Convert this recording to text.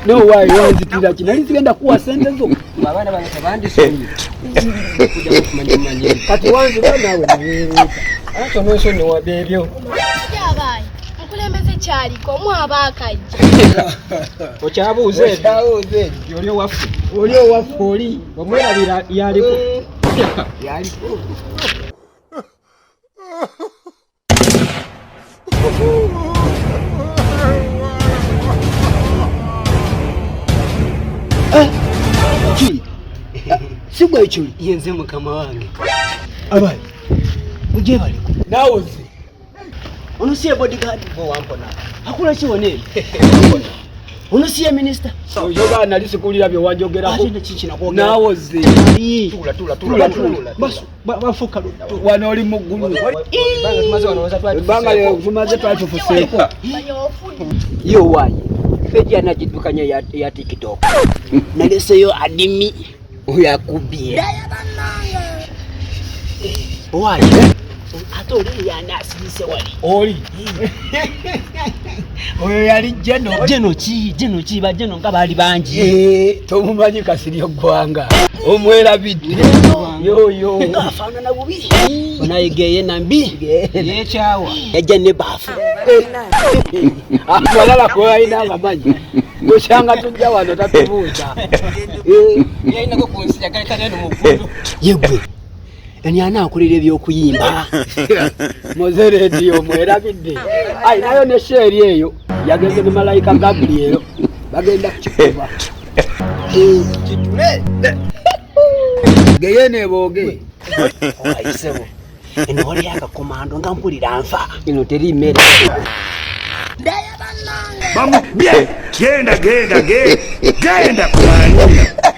No why wanzitira ki nali sigenda kuwa sente zo abaana bange tebandisonyi kujja kumanya manyi kati wanzira naawe neweeruuta anti onoosonyiwa byebyo Abayi, mukulembeze kyaliko mwaba akajja. Okyabuuza ebyo okyabuuza ebyo oli owaffe oli owaffe oli omwerabira yaliko yaliko. Chuli. Si gwe Chuli. Yenze mukama wange. Abayi. Mujebaleko. Naawe ozze. Ono si ye bodyguard gwe wampona. Akula ki wano eno? Ono si ye minisita? Oyoga nali sikuwulira bye wanjogerako. Ate neki kinakwogera? Naawe ozze. Tula tula tula tula. Basu bafuka ludda. Wano oli mu ggulu. Ebbanga tumaze wano oza twali. Ebbanga lye tumaze twatufuseeko. Yo waayi. Peji anagiddukanya ya TikTok. Naleseyo adimi oyo akubye. Waayi. Ate oli yani asirise wali. Oli. Oyo yali Jeno. Jeno ki? Jeno ki? Ba Jeno nga baali bangi. Eh, tomumanyi Kasirye Ggwanga. Omwerabidde. Yoyo. Ng'afaanana bubi. Onayegeye nambi. Yekyawa. Yajja ne baafu. Amalala kwalina amamanyi. Bukyanga tujja wano tatubuuza. Yalinako ku nsi yagaleka neno mu ggulu. Ye gwe. Ani anaakolera ebyokuyimba? Moze rediyo mwerabidde. Ayinayo ne sheeri eyo yagenze ne malayika Gabriel bagenda kukikuba. Kitule. Geyene ebooge. Owayisebo. Eno wali akakomando nga mpulira nfa. Eno teri mmere. Bamubye. Genda genda genda. Genda kumanyira.